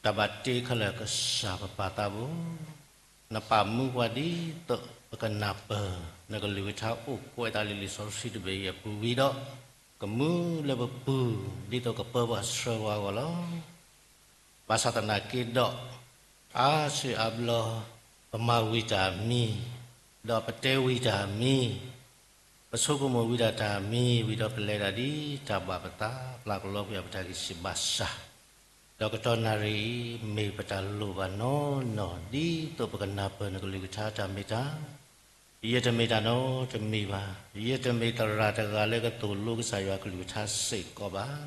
တၢ်ဘၣ်တ့ခဲလၢာ်ကစၢ်ပပၢ်သးဘိ, နပာ်မူပှၤဒ်သိးပကနၢ်ပၢၢ် နကလုၢ်ကထါအိၣ်ကွဲးသးလၢလံာ်စီဆှံတဘ့ၣ်အံၤအပူၤဝံၤဒီး, ကမူလၢပပူၤ ဒ်သိးကပၢပှၤဆှၢပှၤအဂီၢ်လီၤ. ဘၣ်ဆၣ်သနာ်က့ဒီး, အါစုအါဘျီ ပမၤဝံၤတၢ်မံ, ဒီးပတဲဝံၤတၢ်မံ, ပဆိကမိၣ်ဝံၤဒၣ်တၢ်မံဝံၤဒီး ပလဲၤဒၣ်ဒ်တၢ်ဘၣ်ပသး ပျၢ်ကလီကွံာ်ပတၢ်ဂံၢ်စၢ်ဘါစၢ်, ဒီးကတီၢ်နၣ်ရံၣ်အံၤ မ့ၢ်ပတၢ်လိၣ်ဘၣ်နီၢ်နီၢ် ဒ်သိးပကနၢ်ပၢၢ်နကလုၢ်ကထါတၢ်မ့ၢ်တၢ် ယတမ့ၢ်တၢ်နီတမံၤဘၣ်. ယတမ့ၢ်သရၣ်တဂၤလၢကသိၣ်လိကစၢ်ယွၤကလုၢ်ကထါစ့ၢ်ကီးဘၣ်.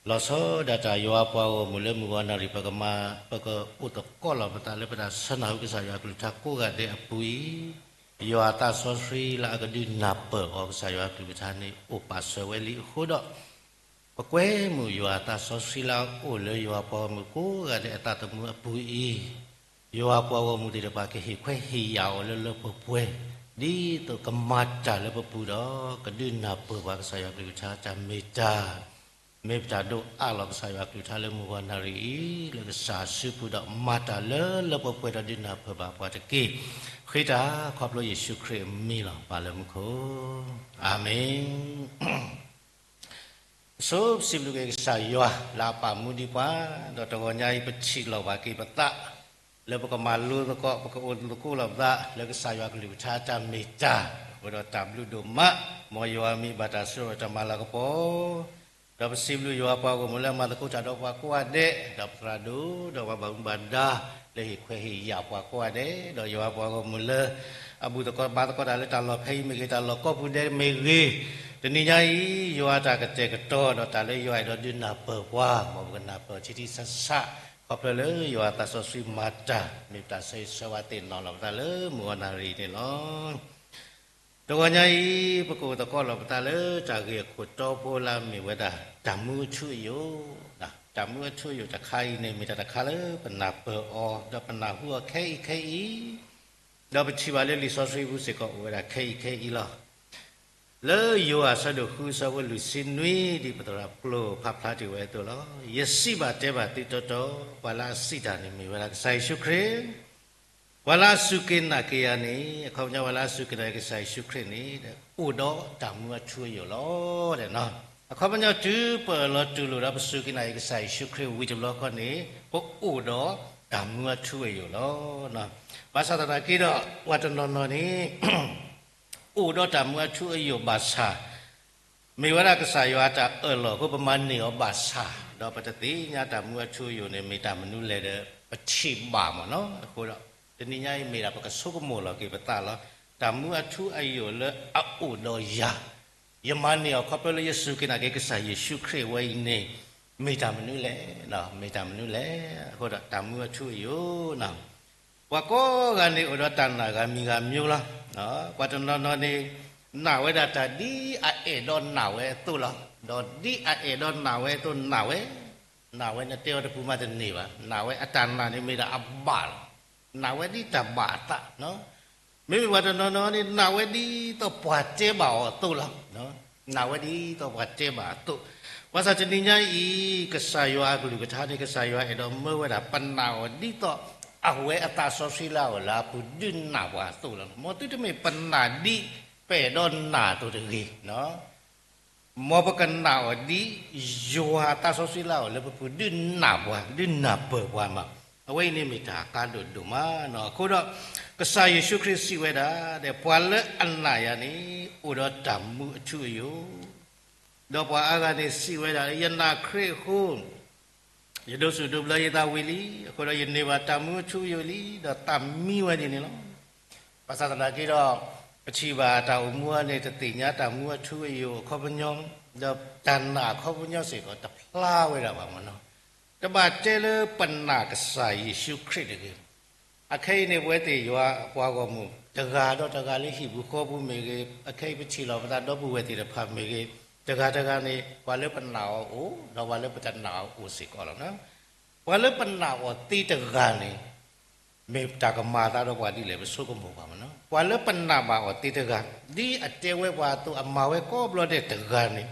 လီၤဆီဒၣ်တၢ်ယွၤပှၤဂီၢ်မုၢ်လၢမုၢ်ဂီၤနၣ်ရံၣ် ပကမၤ ပကအိၣ်သကိးလီၤပသးလၢပတၢ်ဆၢနၢ်ဟူကစၢ်ယွၤကလုၢ်ကထါကိးဂၤဒဲးအပူၤအံၤ, ယွၤအသးစီဆှံလၢအကဒုးနၢ်ပၢၢ်အီၤ ကစၢ်ယွၤကလုၢ်ကထါန့ၣ် အိၣ်ပာ်စၢၤဝဲလံအဃိဒီး, ပကွဲမုာ်ယွၤအသးစီဆှံလၢအအိၣ်လၢယွၤပှၤဂီၢ်မုၢ်ကိးဂၤဒဲးအသးသမူအပူၤအံၤ, ယွၤပှၤဂီၢ်မုၢ်သ့ၣ်တဖၣ်ကဟ့ၣ်ခွဲးဟ့ၣ်ယာ်အီၤလၢလၢပှဲၤပှဲၤ, ဒ်သိးကမၤတၢ်လၢပပူၤဒီး ကဒုးနၢ်ပၢၢ်ပှၤကစၢ်ယွၤကလုၢ်ကထါတၢ်မ့ၢ်တၢ် မ့ၢ်ပတၢ်ဒိးအးလီၤကစၢ်ယွၤကလုၢ်ကထါလၢမုၢ်ဂီၤနၣ်ရံၣ်အံၤ လၢကစၢ်စုပူၤဒီးမၤတၢ်လၢလၢပှဲၤပှဲၤဒီးဒုးနၢ်ပၢၢ်ဘၣ်ပှၤတက့ၢ်. ဃ့တၢ်ခီဖျိယ့ၣ်ၡူးခရံာ်အမံၤလီၤ. ပၢ်လၢမူခိၣ်, အၤမ့ၣ်. အဆိပစံးဘျုးက့ၤကစၢ်ယွၤ လၢအပာ်မူဒံးပှၤ, ဒီးတဂီၤညါအံၤပထံၣ်လိာ်ဘၣ်က့ၤပသး လၢပကမၤလိသကိး ပကအိၣ်သကိးလိာ်ပသး လၢကစၢ်ယွၤကလုၢ်ကထါတၢ်မ့ၢ်တၢ်, အဃိဒီးတၢ်ဘျုးဒိၣ်မး, မ်ယွၤမံၤဘၣ်တၢ်ဆိၣ်ဂ့ၤတၢ်မၤလၤကပီၤ ဒီးပစံးဘျုးယွၤပှၤဂီၢ်မုၢ်လၢအမၤသကိးတၢ်ဒီးပှၤကိးဂၤဒဲး, ဒီးပသရၣ်ဒိၣ်, ဒီးပှၤဘၣ်မူဘၣ်ဒါ, လၢဟ့ၣ်ခွဲးဟ့ၣ်ယာ်ပှၤကိးဂၤဒဲး, ဒီးယွၤပှၤဂီၢ်မုၢ်လၢ အဘူၣ်သကိးဘါသကိးတၢ်လၢတၢ်လီၢ်ဖဲအံၤမ့ၢ်ဂ့ၤ, တၢ်လီၢ်ကိးပူၤဒဲးမ့ၢ်ဂ့ၤ, တနံၤညါအံၤ ယွၤတၢ်ကတဲာ်ကတီၤဒီးတၢ်လၢယွၤအဲၣ်ဒိးဒုးနၢ်ပၢၢ်ပှၤ, မ်ပကနၢ်ပၢၢ်ထံထံဆးဆး, ခီဖျိလၢယွၤအသးစီဆှံမၤတၢ်, မ့ၢ်ပတၢ်ဆၢဂ့ၤဆၢဝါသ့ၣ်နီၣ်လီၤပသးလၢမုၢ်ဂီၤနၣ်ရံၣ်န့ၣ်လီၤ. တဂီၤညါအံၤ ပကအိၣ်သကိးလိာ်ပသးလၢတၢ်ဂ့ၢ်အခိၣ်တီဖိလၢအမ့ၢ်ဝဲဒၣ် တၢ်မူအထူအယိာ်, တၢ်မူအထူအယိာ်တခါအံၤန့ၣ် မ့ၢ်တၢ်တခါလၢပနၢ်ပၢၢ်အီၤ ဒီးပနၢ်ဟူအီၤခဲအံၤခဲအံၤ, ဒီးပထံၣ်ဘၣ်လၢလံာ်စီဆှံပူၤစ့ၢ်ကီးအိၣ်ဝဲဒၣ်ခဲအံၤခဲအံၤလီၤ. လၢယိၤဟၣ်အဆၢဒိၣ်ဃုအဆၢဖိလွံၢ်ဆံနွံ ဒ်ပသရၣ်ကျိာ်ဖးဖျါတ့ၢ်ဝဲအသိးလီၤ. ယစံးဘၣ်တဲဘၣ်သုတီတီ, ပှၤလၢအစံးတၢ်န့ၣ်မ့ၢ်ဝဲဒၣ်ကစၢ်ယ့ၣ်ၡူးခရံာ်, ပှၤလၢအစူၢ်က့ၤနာ်က့ၤယၤန့ၣ်, အခီပညီပှၤလၢအစူၢ်က့ၤနာ်က့ၤကစၢ်ယ့ၣ်ၡူးခရံာ်န့ၣ် အိၣ်ဒီးတၢ်မူအထူအယိာ်လီၤ. အခီပညီတုၤပအၢၣ်လီၤတူၢ်လိာ်ဒီးပစူၢ်က့ၤနာ်က့ၤကစၢ်ယ့ၣ်ၡူးခရံာ်ဝံၤတဘျီဃီန့ၣ် ပအိၣ်ဒီးတၢ်မူအထူအယိာ်လီၤ. ဘၣ်ဆၣ်သနာ်က့ဒီး ပှၤတနီၤနီၤန့ၣ် အိၣ်ဒီးတၢ်မူအထူအယိာ်ဘၣ်ဆၣ် မ့ၢ်ဝဲဒၣ်ကစၢ်ယွၤအတၢ်အၢၣ်လီၤအဃိ ပမၤန့ၢ်အီၤဘၣ်ဆၣ်, ဒီးပတသ့ၣ်ညါတၢ်မူအထူအယိာ်န့ၣ် မ့ၢ်တၢ်မနုၤလဲၣ်ဒီး ပထံၣ်ဘၣ်မ့ၢ်နီၤ. အဃိဒီး တနံၤညါအံၤမ့ၢ်ဒၣ်ပကဆိကမိၣ်လီၤက့ၤပသးလီၤ. တၢ်မူအထူအယိာ်လၢအအိၣ်ဒီးယၤ, ယမၤန့ၢ်အီၤခီဖျိလၢယစူၢ်က့ၤနာ်က့ၤကစၢ်ယ့ၣ်ၡူးခရံာ်ဝဲအံၤန့ၣ် မ့ၢ်တၢ်မနုၤလဲၣ်, မ့ၢ်တၢ်မနုၤလဲၣ်. အဃိဒီးတၢ်မူအထူအယိာ် ပှၤကိးဂၤန့ၣ်အိၣ်ဒီးတၢ်နာ်ဂၤမံၤဂၤမံၤလီၤ. ပှၤတနီၤနီၤန့ၣ် နာ်ဝဲဒၣ်တၢ်ဒ်အအဲၣ်ဒိးနာ်ဝဲအသိးလီၤ. ဒီးဒ်အအဲၣ်ဒိးနာ်ဝဲအသိးနာ်ဝဲ, နာ်ဝဲနတဲအီၤတပူၤမးတန့ၢ်ဘၣ်. နာ်ဝဲအတၢ်နာ်န့ၣ်မ့ၢ်ဒၣ်အဘၣ်လီၤ. နာ်ဝဲဒ်တၢ်ဘၣ်အသး မ့မ့ၢ်ပှၤတနီၤနီၤန့ၣ် နာ်ဝဲဒ်သိးပှၤတဲဘၣ်အီၤအသိးလီၤ. နာ်ဝဲဒ်သိးပှၤတဲဘၣ်အသိး, ဘၣ်ဆၣ်တနံၤညါအံၤ ကစၢ်ယွၤအကလုၢ်ကထါန့ၣ် ကစၢ်ယွၤအဲၣ်ဒိးမၢဝဲဒၣ် ပနာ်အီၤဒ်သိး အဝဲအသးစီဆှံလၢအအိၣ်လၢအပူၤဒုးနာ်ပှၤအသိးလီၤ. မ်သုတမ့ၢ်ပနာ်ဒ်ပအဲၣ်ဒိးနာ်အသိးတဂ့ၤ မ်ပကနာ်အီၤဒ်ယွၤအသးစီဆှံလၢအအိၣ်လၢပပူၤဒုးနာ်ပှၤ ဒုးနၢ်ပၢၢ်ပှၤမး. အဝဲအံၤန့ၣ်မ့ၢ်တၢ်အကါဒိၣ်ဒိၣ်မး. အဃိဒီး ကစၢ်ယ့ၣ်ၡူးခရံာ်စံးဝဲဒၣ် ပှၤလၢအနာ်ယၤန့ၣ် အိၣ်ဒီးတၢ်မူအထူအယိာ်, ဒီးပှၤအါဂၤန့ၣ်စံးဝဲဒၣ် ယနာ်ခရံာ်အဃိ ယဒိးစူၣ်ဒိးဘျၢယသးဝံၤလံ, အဃိဒီးယန့ၢ်ဘၣ်တၢ်မူအထူအယိာ်လံ, ဒီးသးမံဝဲဒ်န့ၣ်လီၤ. ဘၣ်ဆၣ်သနာ်က့ဒီး ပထံၣ်ဘၣ်တၢ်အိၣ်မူအံၤန့ၣ် တသ့ၣ်ညါတၢ်မူအထူအယိာ်အခီပညီ, ဒီးတၢ်နာ်အခီပညီစ့ၢ်ကီး တဖျါဝဲဒၣ်ဘၣ်မ့ၢ်နီၤ. တဘၣ်တဲလၢပနာ်ကစၢ်ယ့ၣ်ၡူးခရံာ်တဂ့ၤ. အခဲအံၤန့ၣ် ပဝဲသ့ၣ်ယွၤပှၤဂီၢ်မုၢ် တဂၤဒီးတဂၤလၢဟံၣ်ပူၤဃီပူၤမ့ၢ်ဂ့ၤ, အခဲအံၤပထံၣ်လိာ်ပသးဒီပုၢ်ဝဲၢ်သ့ၣ်တဖၣ်မ့ၢ်ဂ့ၤ, တဂၤတဂၤန့ၣ် ပှၤလၢပနာ်အီၤအိၣ်, ဒီးပှၤလၢပတနာ်အီၤအိၣ်စ့ၢ်ကီးလီၤ. ပှၤလၢပနာ်အီၤသ့တဂၤန့ၣ် မ့ၢ်တၢ်ကမၤအသးဒီးပှၤဒ်လဲၣ် ပဆိကမိၣ်ပှၤမ့ၢ်နီၤ. ပှၤလၢပနာ်ဘၣ်အီၤသ့တဂၤ, ဒ်အတဲဝဲပှၤအသိး အမၤဝဲကိးဘျီဒဲးတဂၤန့ၣ်,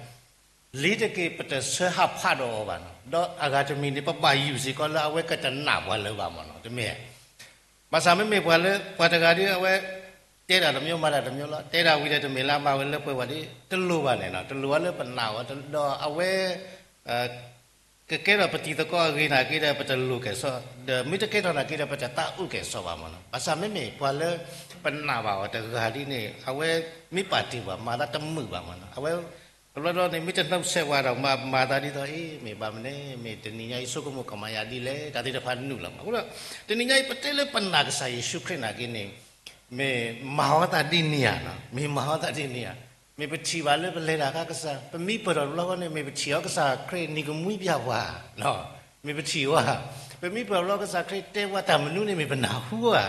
လံၤတက့ၢ် ပတဆၢဟးဖးဒီးအီၤဘၣ်နီၤ. ဒီးအဂၤတမံၤန့ၣ် ပဘၣ်ယုၢ်စ့ၢ်ကီးလၢအဝဲကတနာ်ပှၤလၢၤဘၣ်မ့ၢ်နီၤ, တမ့ၢ် ဘၣ်ဆၣ်မ့မ့ၢ်ပှၤလၢ ပှၤတဂၤဒီးအဝဲ တဲတၢ်တမျိုးမၤတၢ်တမျိုးလီၤ. တဲဒၣ်ဝံၤဒီးတမ့ၢ်လၢအမၤဝဲလၢပှဲၤဝဲဒၣ် တလိၣ်ဘၣ်န့ၣ်နီၤ, တလိၣ်ဝဲလၢပနာ်အီၤ ဒီးအဝဲ ကကဲထီၣ်ပတံၤသကိးအဂ့ၤနာ်က့ဒီး ပတလိၣ်ကဲၣ်ဆိး, ဒီးမ့ၢ်တကဲထီၣ်နာ်က့ဒီး ပတသးအိၣ်ကဲၣ်ဆိးဘၣ်မ့ၢ်နီၤ. ဘၣ်ဆၣ်မ့မ့ၢ်ပှၤလၢ ပနာ်ဘၣ်အီၤတဂၤဒ်န့ၣ် အဝဲမ့ၢ်ပာ်တ့ၢ်ပှၤ မၤသးတမုာ်ဘၣ်မ့ၢ်နီၤ, အဝဲ တဘျီဘျီန့ၣ် မ့ၢ်တနှုတ်ဆက်ပှၤဒီး မၤ မၤသးဒ်သိး အ့ မ့ၢ်ဘၣ်မနုၤလဲၣ်, မ့ၢ်တနံၤညါအံၤ ဆိကမိၣ်ကမၤယၤဒ်လဲၣ်, တၢ်သ့ၣ်တဖၣ်နုာ်လီၤမး. အဃိဒီး တနံၤညါအံၤ ပတဲလၢပနာ်ကစၢ်ယ့ၣ်ၡူးခရံာ်နာ်က့န့ၣ် မ့ၢ်မၤအီၤသးဒ်န့ၣ်ဧါ, မ့ၢ်မၤအီၤသးဒ်န့ၣ်ဧါ. မ့ၢ်ပထံၣ်ဘၣ်လၢပလဲၤတၢ်အခါကစၢ်, ပမ့ၢ်ပၢၢ်ထီၣ်တဘျီဃီန့ၣ် မ့ၢ်ပထံၣ်အီၤကစၢ်ခရံာ်နံၤကမှံပျၢ်ပှၤ, မ့ၢ်ပထံၣ်အီၤဧါ. ပမ့ၢ်ပၢၢ်ထီၣ်တဘျီကစၢ်ခရံာ်တဲပှၤတၢ်မနုၤန့ၣ် မ့ၢ်ပနၢ်ဟူဧါ.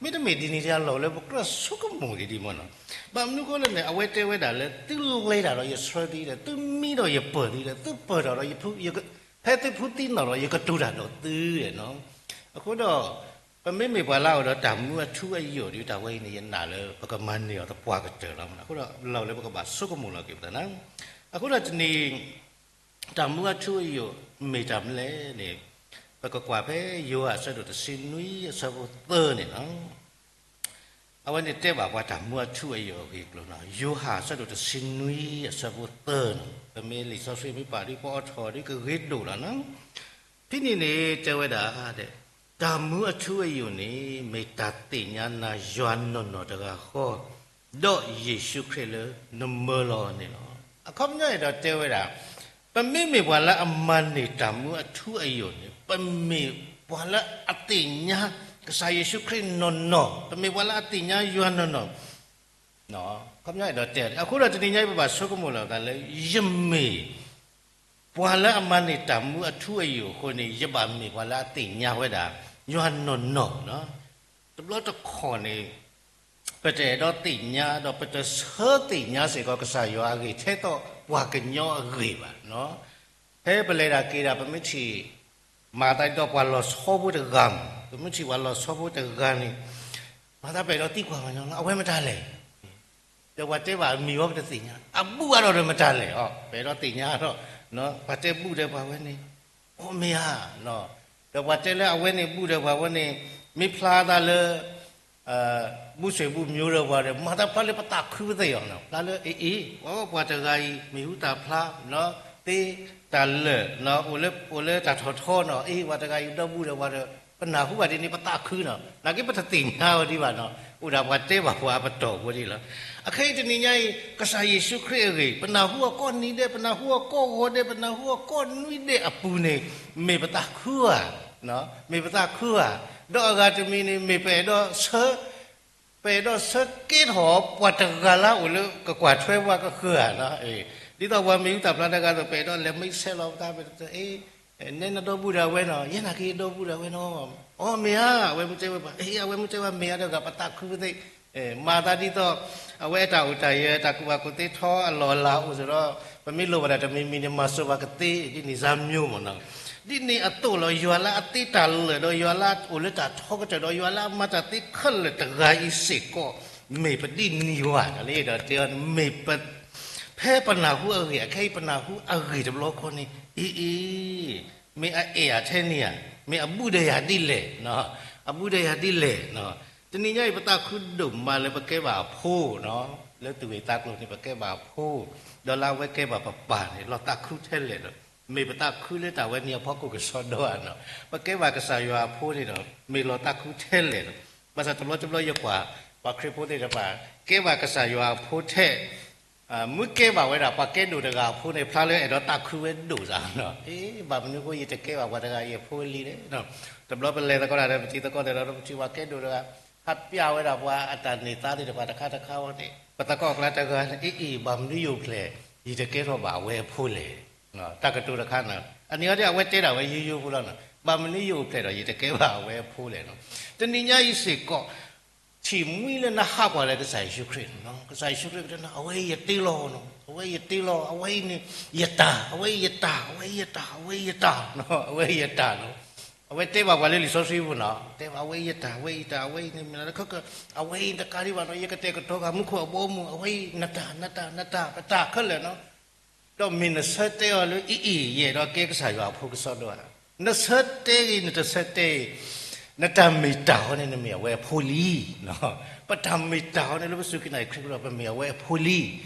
မ့တမ့ၢ်ဒ်န့ၣ် တၢ်လီၢ်လၢပကြၢးဆိကမိၣ်က့ၤဒံးမ့ၢ်နီၤ. ဘၣ်မနုၤအဃိလဲၣ်န့ၣ် အဝဲတဲဝဲဒၣ်လၢ သုလဲၤတၢ်ဒီးယဆှၢသုဒီး သုမံဒီးယပၢၢ်သုဒီး သုပၢၢ်ထီၣ်ဒီးယဖု, ဖဲသုဖုသံနီၣ်ဒီး ယကတိၤတၢ်ဒီးသုနီၤ. အဃိဒီး ပမ့မ့ၢ်ပှၤလၢအအိၣ်ဒီးတၢ်မူအထူအယိာ်ဒီး တၢ်ဝဲအံၤန့ၣ် ယနာ်လၢပကမၤန့ၢ်အီၤသပှၢ်ကတၢၢ်လီၤ. အဃိဒီးလီၢ်လၢပကဘၣ်ဆိကမိၣ်လီၤက့ၤပသးန့ၣ်, အဃိဒီးတနံၤ တၢ်မူအထူအယိာ်မ့ၢ်တၢ်မနုၤလဲၣ်န့ၣ် ပကကွၢ်ဖဲယိၤဟၣ်အဆၢဒိၣ်တဆံနွံအဆၢဖိသၢန့ၣ်လီၤ. အဝဲန့ၣ်တဲဘၣ်ပှၤတၢ်မူအထူအယိာ်အဂ့ၢ်အကျိၤလီၤ. ယိၤဟၣ်အဆၢဒိၣ်တဆံနွံအဆၢဖိသၢန့ၣ် ပမ့ၢ်လံာ်စီဆှံမ့ၢ်ပာ်ဒီး ပအိးထီၣ်ဒီးကဂ့ၤဒိၣ်လီၤနီၤ. ဖဲန့ၣ်န့ၣ်တဲဝဲဒၣ် တၢ်မူအထူအယိာ်န့ၣ် မ့ၢ်တၢ်သ့ၣ်ညါနၤယွၤနီၢ်နီၢ်တဂၤဃီ, ဒီးယ့ၣ်ၡူးခရံာ်လၢနမၢလီၤန့ၣ်လီၤ. အခီပညီန့ၣ်ဒီးတဲဝဲဒၣ် ပမ့မ့ၢ်ပှၤလၢအမၤန့ၢ်တၢ်မူအထူအယိာ်န့ၣ် ပမ့ၢ်ပှၤလၢအသ့ၣ်ညါ ကစၢ်ယ့ၣ်ၡူးခရံာ်နီၢ်နီၢ်, ပမ့ၢ်ပှၤလၢအသ့ၣ်ညါယွၤနီၢ်နီၢ် အခီပညီန့ၣ်ဒီးတဲ အဃိဒီးတနံၤညါအံၤ ပဘၣ်ဆိကမိၣ်လီၤသးလၢ ယမ့ၢ် ပှၤလၢအမၤန့ၢ်တၢ်မူအထူအယိာ်အဃိန့ၣ် ယဘၣ်မ့ၢ်ပှၤလၢအသ့ၣ်ညါဝဲဒၣ် ယွၤနီၢ်နီၢ်နီၤ. တဘျီတခီၣ်န့ၣ် ပတအဲၣ်ဒိးသ့ၣ်ညါ ဒီးပတဆၢသ့ၣ်ညါစ့ၢ်ကီးကစၢ်ယွၤအဂ့ၢ် ထဲသိးပှၤကညီအဂ့ၢ်ဘၣ်. ဖဲပလဲၤတၢ်က့ၤတၢ် ပမ့ၢ်ထံၣ် မၤသးဒ်သိးပှၤလီၤဆီဖိတဂၤမး, ပမ့ၢ်ထံၣ်ပှၤလီၤဆီဖိတဂၤန့ၣ် မၤသးပအဲၣ်ဒိးသံကွၢ်ပှၤညီလီၤ အဝဲမတၤလဲၣ်. ဒီးပှၤတဲဘၣ်အမံၤဝဲပတသ့ၣ်ညါ, အဘူၣ်အါထီၣ်ဒီးမတၤလဲၣ်အီၤ ပအဲၣ်ဒိးသ့ၣ်ညါထီၣ်, ပှၤတဲဘူၣ်ဒီးပှၤဝဲန့ၣ်, အိၣ်မ့ၢ်ဧါ, ဒီးပှၤတဲလၢအဝဲန့ၣ်ဘူၣ်ဒီးပှၤဝဲန့ၣ် မ့ၢ်ဖျါသးလၢ ဘူၣ်ဆွေဘူၣ်မျိုးဒီးပှၤဒီး မၤသးဖျါလၢပသးခုပသ့ၣ်အီၤနီၤ, ဖျါလၢအအံၤ ပှၤတဂၤအံၤ မ့ၢ်ဟူသၣ်ဖျါ သ့တၢ်လၢာ် အိၣ်လၢတၢ်ထီၣ်ထီနီၤ, အ့ ပှၤတဂၤအံၤဒီဘူၣ်ဒီးပှၤဒီး ပနၢ်ဟူဘၣ်ဒ်န့ၣ် ပသးခုနီၤ, နာ်က့ပတသ့ၣ်ညါဝဲဒံးဘၣ်နီၤ, အိၣ်ဒၣ်ပှၤတဲဘၣ်ပှၤအပတီၢ်ဖိဒ်လီၤ. အခဲအံၤတနံၤညါအံၤ ကစၢ်ယ့ၣ်ၡူးခရံာ်အဂ့ၢ် ပနၢ်ဟူအီၤကိးနံၤဒဲး ပနၢ်ဟူအီၤကိးဂီၤဒဲး ပနၢ်ဟူအီၤကိးနွံဒဲးအပူၤန့ၣ် မ့ၢ်ပသးခုဧါ, မ့ၢ်ပသးခုဧါ, ဒီးအဂၤတမံၤန့ၣ် မ့ၢ်ပအဲၣ်ဒိးဆၢ ပအဲၣ်ဒိးဆၢကဲထီၣ်ပှၤတဂၤလၢအအိၣ်လၢကကွၢ်ထွဲပှၤကဃၢၤဧါနီၤ, ဒ်သိးပှၤမ့ၢ်ဟူသၣ်ဖျါတဂၤအသိး ပအဲၣ်ဒိးလဲၤမံဆဲးလီၤပသး ပအဲၣ်ဒိး နနဒီဘူၣ်ဒီးအဝဲနီၤ, ယဲနာ်က့ယဒီဘူၣ်ဒီးအဝဲနီၤ, အီၤမ့ၢ်ဧါ, အဝဲမ့ၢ်တဲဝဲပှၤ အဝဲမ့ၢ်တဲဝဲမ့ၢ်ဧါဒီးဂၤ ပသးခုပသ့ၣ်, မၤသးဒ်သိး အဝဲအတၢ်အိၣ်တၢ်ယၢၤ တၢ်ကူၣ်ဘၣ်ကူၣ်သ့ထီအလီၢ်အလၤအိၣ်စ့ၢ်ဒီး ပမ့ၢ်လိၣ်ဘၣ်တၢ်တမံၤမံၤန့ၣ် မၤစၢၤပှၤကသ့ ဒ်န့ၣ်စါမျိုးမ့ၢ်နီၤ. ဒ်န့ၣ်အသိးလီၤ ယွၤလၢအသ့တၢ်လၢာ် ဒီးယွၤလၢအအိၣ်လၢတၢ်ထီကတၢၢ် ဒီးယွၤလၢအမၤတၢ်သ့ခဲလၢာ်တဂၤအံၤစ့ၢ်ကီး မ့ၢ်ပဒ်န့ၣ်ဝဲ, တၢ်လၢယအဲၣ်ဒိးတဲအီၤန့ၣ် မ့ၢ်ပ ဖဲပနၢ်ဟူအဂ့ၢ် အခဲအံၤပနၢ်ဟူအဂ့ၢ်တဘျီဃီန့ၣ် အ့အ့ မ့ၢ်အအဲၣ်ယၤထဲန့ၣ်ဧါ, မ့ၢ်အဘူၣ်ဒီးယၤဒ်လဲၣ်, အဘူၣ်ဒီးယၤဒ်လဲၣ်. တနံၤညါအံၤ ပသးခုဒိၣ်မးလၢပကဲဘၣ်အဖိ, လၢသူၣ်ဂ့ၢ်သးကျိၤန့ၣ် ပကဲဘၣ်အဖိ, ဒီးလၢအဝဲကဲဘၣ်ပပၢ်န့ၣ် လီၤသးခုထဲလဲၣ်ဒီး မ့ၢ်ပသးခုလၢတၢ်ဝဲန့ၣ်အဖီခိၣ်ကစီဒီဧါနီၤ. ပကဲဘၣ်ကစၢ်ယွၤအဖိန့ၣ်ဒီး မ့ၢ်လီၤသးခုထဲလဲၣ်ဒီး ဘၣ်ဆၣ်တဘျီတဘျီယကွၢ် ပှၤခရံာ်ဖိသ့ၣ်တဖၣ် ကဲဘၣ်ကစၢ်ယွၤအဖိထဲ မ့ၢ်ကဲဘၣ်ဝဲဒၣ် ပှၤကဲဒိၣ်တဂၤအဖိန့ၣ် ဖျါလၢအဲၣ်ဒိးသးခုဝဲဒိၣ်စ့ၢ်နီၤ. အ့ ဘၣ်မနုၤအဃိ ယတကဲဘၣ်ပှၤတဂၤအံၤအဖိလံလဲၣ်. တဘျီပလဲၤသကိးတၢ်ဒီး ပထံၣ်သကိးတၢ်ဒီး ပထံၣ်ပှၤကဲဒိၣ်တဂၤ ဟးပျးဝဲဒၣ်ပှၤအတၢ်န့ၢ်သါသ့ၣ်တဖၣ်တခါတခါအံၤန့ၣ် ပသကိးအကျါတဂၤန့ၣ် အ့အ့ ဘၣ်မနုၤယအိၣ်ဖျဲၣ် ယတကဲထီၣ်ဘၣ်အဝဲအဖိလဲၣ်. တၢ်ကတိၤတခါန့ၣ် အန့ၣ်အီၤဒ်အဝဲတဲဒၣ်ဝဲယိယိဖိလီၤနီၤ. ဘၣ်မနုၤယအိၣ်ဖျဲၣ်ဒီး ယတကဲဘၣ်အဝဲအဖိလဲၣ်နီၤ. တနံၤညါအံၤစ့ၢ်ကီး ထံၣ်မှံလၢနဟးကွၢ်လၢကစၢ်ယ့ၣ်ၡူးခရံာ်န့ၣ်နီၤ. ကစၢ်ယ့ၣ်ၡူးခရံာ်ကတဲနၤ အဝဲအံၤယတ့လီၤနီၤ, အဝဲအံၤယတ့လီၤ, အဝဲအံၤန့ၣ် ယတၢ်, အဝဲအံၤယတၢ်, အဝဲအံၤယတၢ်, အဝဲအံၤယတၢ်နီၤ, အဝဲအံၤယတၢ်နီၤ. အဝဲတဲဘၣ်ပှၤလၢလံာ်စီဆှံပူၤနီၤ, တဲဘၣ်အဝဲအံၤယတၢ်, အဝဲအံၤယတၢ်, အဝဲအံၤန့ၣ်မ့ၢ်လၢ အဝဲအံၤတကးဒံးဘၣ်နီၤ, ယကတဲာ်ကတီၤဃာ်မူခိၣ်အဘီအမုၢ်, အဝဲအံၤနတၢ်, နတၢ်, နတၢ်, ပတၢ်ခဲလၢာ်နီၤ. ဒီးမ့ၢ်နဆၢတဲာ်အီၤလၢအံၤအံၤ ယအဲၣ်ဒိးကဲကစၢ်ယွၤအဖိကစီဒီဧါ. နဆၢတဲာ်ဂ့ၤ နတဆၢတဲာ်ဂ့ၤ, နတၢ်မ့ၢ်တၢ်ဟီန့ၣ် နမ့ၢ်အဝဲအဖိလံ. ပတၢ်မ့ၢ်တၢ်ဟီန့ၣ် လၢပစူၢ်က့ၤနာ်က့ၤခရံာ်အဃိဒီး ပမ့ၢ်အဝဲအဖိလံ.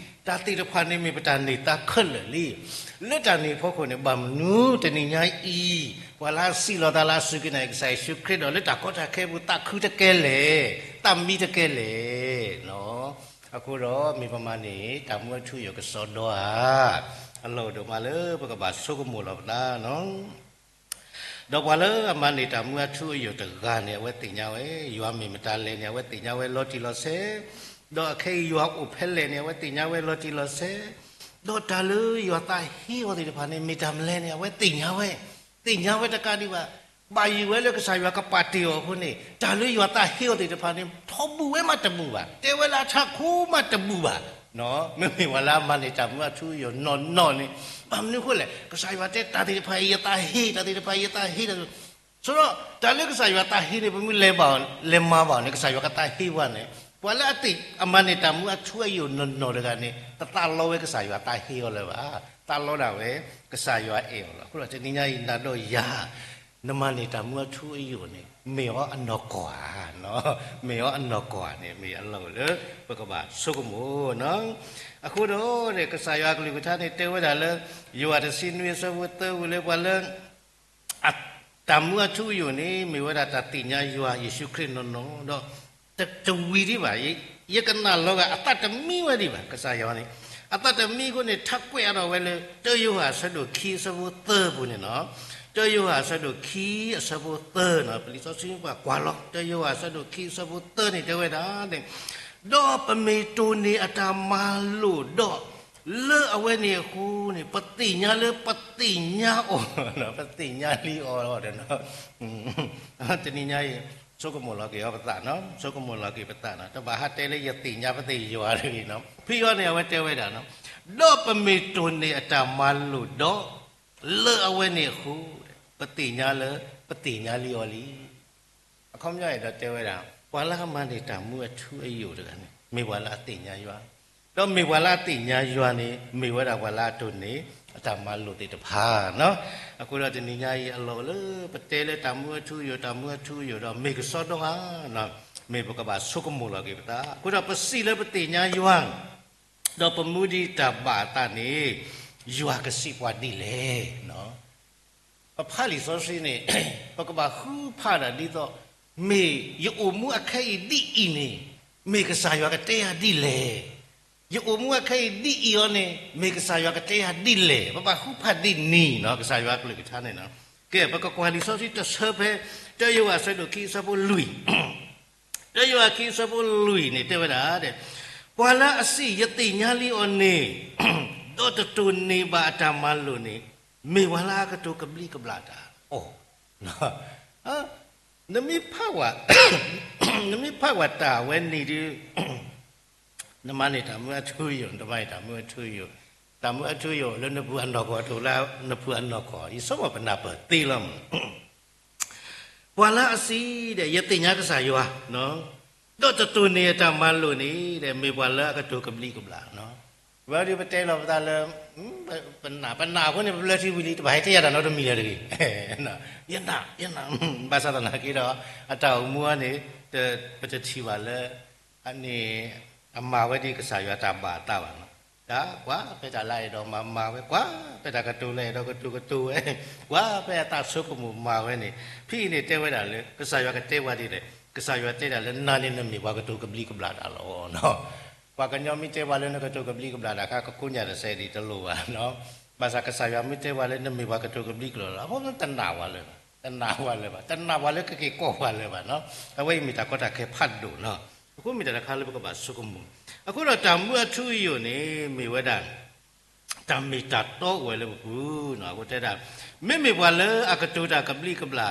တၢ်သ့ၣ်တဖၣ်န့ၣ်မ့ၢ်ပတၢ်န့ၢ်သါခဲလၢာ်လံ. လၢတၢ်န့ၣ်အဖီခိၣ်န့ၣ် ဘၣ်မနုၤတနံၤညါအံၤ ပှၤလၢအစံးလီၤသးလၢအစူၢ်က့ၤနာ်က့ၤကစၢ်ယ့ၣ်ၡူးခရံာ်ဒီး လၢတၢ်ကီတၢ်ခဲအပူၤ သးခုတကဲလဲၣ်, သးမံတကဲလဲၣ်. အဃိဒီးမ့ၢ်ပမၤန့ၢ်တၢ်မူအထူအယိာ်ကစီဒီဧါ. အလီၢ်အိၣ်ဒိၣ်မးလၢပကဘၣ်ဆိကမိၣ်လီၤပသးလီၤ. ဒီးပှၤလၢအမၤန့ၢ်တၢ်မူအထူအယိာ်တဂၤန့ၣ် အဝဲသ့ၣ်ညါဝဲ, ယွၤမ့ၢ်မတၤလဲၣ်န့ၣ် အဝဲသ့ၣ်ညါဝဲလီၤတံၢ်လီၤဆဲး, ဒီးအခဲအံၤယွၤအိၣ်ဖဲလဲၣ်န့ၣ် အဝဲသ့ၣ်ညါဝဲလီၤတံၢ်လီၤဆဲး, ဒီးတၢ်လၢယွၤသးဟ့အီၤသ့ၣ်တဖၣ်န့ၣ် မ့ၢ်တၢ်မနုၤလဲၣ်န့ၣ် အဝဲသ့ၣ်ညါဝဲ, သ့ၣ်ညါဝဲတကးဒံးဘၣ်. ဘၣ်ယိၣ်ဝဲလၢကစၢ်ယွၤကပာ်တ့ၢ်အီၤအဃိန့ၣ် တၢ်လၢယွၤသးဟ့အီၤသ့ၣ်တဖၣ်န့ၣ် ထီဘိၣ်ဝဲမးတဘူၣ်ဘၣ်, တဲဝဲလၢအထးခိၣ်မးတဘူၣ်ဘၣ်. မ့မ့ၢ်ပှၤလၢအမၤန့ၢ်တၢ်မူအထူအယိာ်နီၢ်နီၢ်န့ၣ် ဘၣ်မနုၤအဃိလဲၣ်, ကစၢ်ယွၤတဲတၢ်သ့ၣ်တဖၣ်အံၤယသးဟ့, တၢ်သ့ၣ်တဖၣ်အံၤယသးဟ့, တၢ်သ့ၣ်, ဆိဒီးတၢ်လၢကစၢ်ယွၤသးဟ့န့ၣ် ပမ့ၢ်လဲၤဘၣ်အီၤ လဲၤမၤဘၣ်အီၤန့ၣ် ကစၢ်ယွၤကသးဟ့ပှၤန့ၣ်, ပှၤလၢအသ့ၣ်အမၤန့ၢ်တၢ်မူအထူအယိာ်နီၢ်နီၢ်တဂၤန့ၣ် တသးလီဝဲကစၢ်ယွၤသးဟ့အီၤလၢၤဘၣ်, သးလီဒၣ်ဝဲ ကစၢ်ယွၤအဲၣ်အီၤလီၤ. အဃိဒီးတနံၤညါအံၤ နၤဒီးယၤ နမၤန့ၢ်တၢ်မူအထူအယိာ်န့ၣ် မ့ၢ်အီၤအနီၢ်ကီၢ်ဧါ, မ့ၢ်အီၤအနီၢ်ကီၢ်ဧါန့ၣ် မ့ၢ်အလီၢ်လၢပကဘၣ်ဆိကမိၣ်. အဃိဒီး ကစၢ်ယွၤအကလုၢ်ကထါန့ၣ် တဲဝဲဒၣ်လၢ ယိၤဟၣ်တဆံနွံအဆၢဖိသၢပူၤလၢပှၤလၢ တၢ်မူအထူအယိာ်န့ၣ် မ့ၢ်ဝဲဒၣ်တၢ်သ့ၣ်ညါယွၤယ့ၣ်ၡူးခရံာ်နီၢ်နီၢ်, ဒီးတ, တဝံၤဒံးဘၣ်, ယကနၣ်လီၤဂာ် အသးတမံဝဲဒံးဘၣ် ကစၢ်ယွၤန့ၣ်, အသးတမံအဃိန့ၣ် ထးကွဲးအါထီၣ်ဝဲလၢ တၢယိၤဟၣ်အဆၢဒိၣ်ခံအဆၢဖိသၢပူၤန့ၣ်လီၤ. တၢယိၤဟၣ်အဆၢဒိၣ်ခံအဆၢဖိသၢန့ၣ်, ပလံာ်စီဆှံပှၤကွၢ်လီၤ တၢယိၤဟၣ်အဆၢဒိၣ်ခံအဆၢဖိသၢန့ၣ် တဲဝဲဒၣ် ဒီးပမ့ၢ်တိၢ်န့ၢ်အတၢ်မၤလိာ်ဒီး လၢအဝဲန့ၣ်အဃိန့ၣ် ပသ့ၣ်ညါလၢပသ့ၣ်ညါအီၤ, ပသ့ၣ်ညါလံအီၤဒီး တနံၤညါအံၤ ဆိကမိၣ်လီၤက့ၤအီၤပသး, ဆိကမိၣ်လီၤက့ၤပသးန့ၣ်, တဘၣ်ဟးတဲလၢယသ့ၣ်ညါပသ့ၣ်ယွၤတဂ့ၤန့ၣ်, ဖဲအံၤန့ၣ် အဝဲတဲဝဲဒၣ်, ဒီးပမ့ၢ်တိၢ်န့ၢ်အတၢ်မၤလိာ်ဒီး လၢအဝဲန့ၣ်အဃိ ပသ့ၣ်ညါလၢ ပသ့ၣ်ညါလံအီၤလံ. အခီပညီအဲၣ်ဒိးတဲဝဲဒၣ် ပှၤလၢအမၤန့ၢ်တၢ်မူအထူအယိာ်တဂၤန့ၣ် မ့ၢ်ပှၤလၢအသ့ၣ်ညါယွၤ, ဒီးမ့ၢ်ပှၤလၢအသ့ၣ်ညါယွၤန့ၣ် မ့ၢ်ဝဲဒၣ်ပှၤလၢအတိၢ်န့ၢ်အတၢ်မၤလိာ်သ့ၣ်တဖၣ်န့ၣ်. အဃိဒီးတနံၤညါအံၤ အလီၢ်လၢပတဲလၢတၢ်မူအထူအယိာ် တၢ်မူအထူအယိာ်ဒီး မ့ၢ်ကစီဒီဧါ, မ့ၢ်ပကဘၣ်ဆိကမိၣ်လီၤက့ၤပသး, အဃိဒီးပစံးလၢပသ့ၣ်ညါယွၤ ဒီးပမူဒံးတၢ်ဘၣ်အသးန့ၣ် ယွၤကစံးပှၤဒ်လဲၣ်. ပဖးလံာ်စီဆှံန့ၣ် ပကဘၣ်ဃုဖးဒၣ်ဒ်သိး မ့ၢ်ယအိၣ်မူအခဲအံၤဒ်အံၤန့ၣ် မ့ၢ်ကစၢ်ယွၤကတဲယၤဒ်လဲၣ်. ယအိၣ်မူအခဲအံၤဒ်အံၤအီၤန့ၣ် မ့ၢ်ကစၢ်ယွၤကတဲယၤဒ်လဲၣ်. ပဘၣ်ဃုဖးဒ်န့ၣ် ကစၢ်ယွၤအကလုၢ်ကထါန့ၣ်. ကဲ ပကကွၢ်လံာ်စီဆှံတဆၢဖဲ တၢယိၤဟၣ်အဆၢဒိၣ်ခံအဆၢဖိလွံၢ် တၢယိၤဟၣ်ခံအဆၢဖိလွံၢ်န့ၣ် တဲဝဲဒၣ်, ပှၤလၢအစံးယသ့ၣ်ညါလံအီၤန့ၣ် ဒီးတတိၢ်န့ၢ်ဘၣ်အတၢ်မၤလိာ်န့ၣ် မ့ၢ်ပှၤလၢအကတိၤကဘျံးကဘျၣ်တၢ်အီၤ. နမ့ၢ်ဖးဝဲ, နမ့ၢ်ဖးဝဲတၢ်ဝဲန့ၣ်ဒီး နမၤန့ၢ်တၢ်မူအထူအယိာ်, နတမၤန့ၢ်တၢ်မူအထူအယိာ်, တၢ်မူအထူအယိာ်လၢနပူၤအနီၢ်ကီၢ် တအိၣ်လၢနပူၤအနီၢ်ကီၢ်, ယဆိကမိၣ်ပနၢ်ပၢၢ်သ့လီၤ. ပှၤလၢအစံးဒီး ယသ့ၣ်ညါကစၢ်ယွၤ, ဒီးတတိၢ်န့ၢ်အတၢ်မၤလိာ်န့ၣ် မ့ၢ်ပှၤလၢအကတိၤကဘျံးကဘျၣ်. ဝဲဒၣ်ပတဲလီၤပသးလၢ ပနာ် ပနာ်အဃိန့ၣ် ပဘျၢထံဝံၤလံ တဘၣ်ဟဲတဲယၤတၢ်နီတမံၤလၢၤတဂ့ၤ. ယနာ် ယနာ်, ဘၣ်ဆၣ်သနာ်က့ဒီး အတၢ်အိၣ်မူအံၤန့ၣ် ပတထံၣ်ဘၣ်လၢ အန့ၣ် အမၤဝဲဒ်ကစၢ်ယွၤတၢ်ဘၣ်အသးဘၣ်နီၤ. တၢ်ကွၢ်ဖဲတၢ်လၢအဲၣ်ဒိးမၤမၤဝဲ, ကွၢ်ဖဲတၢ်ကတိၤလၢအဲၣ်ဒိးကတိၤကတိၤဝဲ, ကွၢ်ဖဲအသးဆိကမိၣ်မၤဝဲန့ၣ်, ဖဲအံၤန့ၣ်တဲဝဲဒၣ်လၢ ကစၢ်ယွၤကတဲဝဲဒ်လဲၣ်, ကစၢ်ယွၤတဲဒၣ်လၢ နၤန့ၣ်နမ့ၢ်ပှၤကတိၤကဘျံးကဘျၣ်တၢ်လီၤ. ပှၤကညီမ့ၢ်တဲပှၤလၢနကတိၤကဘျံးကဘျၣ်တၢ်အခါ ကကိညၣ်တစဲးဒံးတလိၣ်ဘၣ်နီၤ. ဘၣ်ဆၣ်ကစၢ်ယွၤမ့ၢ်တဲပှၤလၢနမ့ၢ်ပှၤကတိၤကဘျံးကဘျၣ်လီၤ အဃိတနာ်ဝဲလၢၤဘၣ်, တနာ်ဝဲလၢၤဘၣ်, တနာ်ဝဲလၢကက့ၤကိးပှၤလၢၤဘၣ်နီၤ. အဝဲအံၤမ့ၢ်တၢ်ကီတၢ်ခဲဖးဒိၣ်နီၤ. အဃိမ့ၢ်တၢ်တခါလၢပကဘၣ်ဆိကမိၣ်. အဃိဒီးတၢ်မူအထူအယိာ်န့ၣ် မ့ၢ်ဝဲဒၣ် တၢ်မ့ၢ်တၢ်တီအိၣ်ဝဲလၢပပူၤနီၤ. အဃိတဲဒၣ် မ့မ့ၢ်ပှၤလၢအကတိၤတၢ်ကဘျံးကဘျၣ်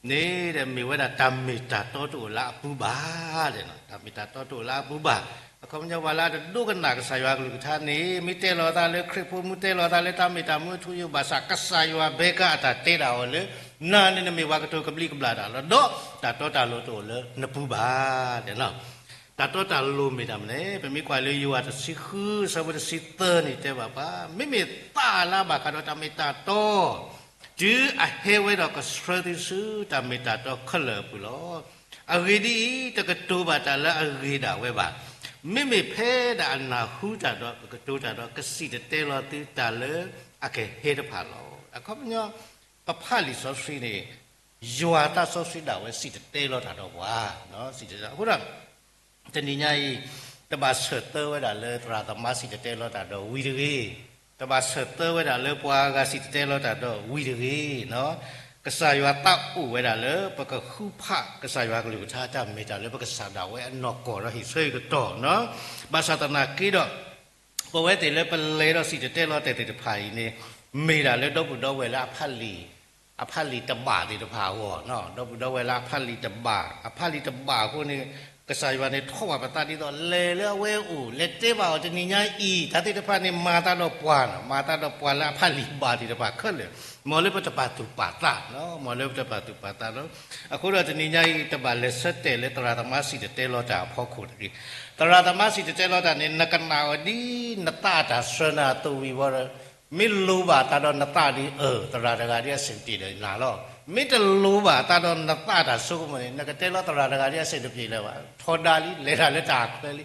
န့ၣ် မ့ၢ်ဝဲဒၣ်တၢ်မ့ၢ်တၢ်တီတအိၣ်လၢအပူၤဘၣ်. တၢ်မ့ၢ်တၢ်တီတအိၣ်လၢအပူၤဘၣ်. အခီပညီပှၤလၢအတဒိကနၣ်ကစၢ်ယွၤအကလုၢ်ကထါန့ၣ် မ့ၢ်တဲလီၤသးလၢခရံာ်ဖိ မ့ၢ်တဲလီၤသးလၢတၢ်မ့ၢ်တၢ်မူအထူအယိာ် ဘၣ်ဆၣ်ကစၢ်ယွၤဘဲကါအတၢ်တဲဒၣ်အီၤလၢ နၤန့ၣ်နမ့ၢ်ပှၤကတိၤကဘျံးကဘျၣ်တၢ်လီၤ. ဒီးတၢ်တီတၢ်လိၤတအိၣ်လၢနပူၤဘၣ်. တၢ်တီတၢ်လိၤမ့ၢ်တၢ်မနုၤလဲၣ်. ပမ့ၢ်ကွၢ်လၢယိၤဟၣ်တဆံဃု အဆၢဖိတဆံသၢန့ၣ်တဲဘၣ်ပှၤ, မ့မ့ၢ်သးလၢအဘၣ်ဃးဒီးတၢ်မ့ၢ်တၢ်တီ, တုၤအဟဲဝဲဒီးကဆှၢသုဆူတၢ်မ့ၢ်တၢ်တီခဲလၢာ်အပူၤလီၤ. အဂ့ၢ်ဒ်အံၤ, တကတိၤဘၣ်တၢ်လၢအဂ့ၤဒၣ်ဝဲဘၣ်. မ့မ့ၢ်ဖဲဒၣ်အနၢ်ဟူတၢ်ဒီး ကကတိၤတၢ်ဒီး ကစံၣ်တဲၤတဲလီၤသုတၢ်လၢအကဟဲတဖၣ်လီၤ. အခီပညီ ပဖးလံာ်စီဆှံန့ၣ် ယွၤသးစီဆှံဒၣ်ဝဲစံၣ်တဲၤတဲလီၤတၢ်ဒီးပှၤ, စံၣ်တဲၤတဲလီၤ. အဃိဒီး တနံၤညါအံၤ တဘၣ်ဆၢၣ်သၢဝဲဒၣ်လၢသရၣ်သမါစံၣ်တဲၤတဲလီၤတၢ်ဒီးဝံၤတဂ့ၤ, တဘၣ်ဆၢၣ်သၢဝဲဒၣ်လၢပှၤအဂၤစံၣ်တဲၤတဲလီၤတၢ်ဒီးဝံၤတဂ့ၤ, ကစၢ်ယွၤသးအိၣ်ဝဲဒၣ်လၢ ပကဃုဖးကစၢ်ယွၤကလုၢ်ကထါတၢ်မ့ၢ်တၢ်လၢပကစၢ်ဒၣ်ဝဲအနီၢ်ကီၢ်ဒီးဟ့ၣ်ဆၢကတီၢ်, ဘၣ်ဆၣ်သနာ်က့ဒီး ပဝဲသ့ၣ်လၢပလဲၤဒီးစံၣ်တဲၤတဲလီၤတၢ်သ့ၣ်တဖၣ်အံၤန့ၣ် မ့ၢ်ဒၣ်လၢဒီပုၢ်ဒီဝဲၢ်လၢအဖးလံာ်, အဖးလံာ်တဘၣ်သ့ၣ်တဖၣ်အဂီၢ်, ဒီပုၢ်ဒီဝဲၢ်လၢအဖးလံာ်တဘၣ်, အဖးလံာ်တဘၣ်အဃိန့ၣ် ကစၢ်ယွၤန့ၣ်ထီၣ်ဘၣ်ပသးဒ်သိး လဲၤလၢအဝဲအအိၣ် လဲၤတဲဘၣ်အီၤတနံၤညါအံၤ တၢ်သ့ၣ်တဖၣ်န့ၣ် မၤသးဒီးပှၤ, မၤသးဒီးပှၤလၢအဖးလံာ်ဘၣ်သ့ၣ်တဖၣ်ခဲလၢာ်, မ်လၢပတပာ်သူၣ်ပာ်သး, မ်လၢပတပာ်သူၣ်ပာ်သးလီၤ. အဃိဒီးတနံၤညါအံၤ တဘၣ်လဲၤဆၢတဲာ်လၢသရၣ်သမါစံၣ်တဲၤတဲလီၤတၢ်အဖီခိၣ်တဂ့ၤ. သရၣ်သမါစံၣ်တဲၤတဲလီၤတၢ်န့ၣ် နကနၣ်အီၤဒ်နသးတၢ်ဆှၢနၤအသိးဝံၤဝဲဒီး မ့ၢ်လိၣ်ဘၣ်သးဒီးနသးဒီး အၢ သရၣ်တဂၤဒ်အဆင်ပြေဒီးနၤလီၤ. မ့ၢ်တလိၣ်ဘၣ်သးဒီးနသးတၢ်ဆိကမိၣ်န့ၣ် နကတဲလီၤသရၣ်တဂၤဒ်အဆင်တပြေလၢၤဘၣ်. ထီဒါလံ, လဲၤတၢ်လၢတၢ်ချၢလံ.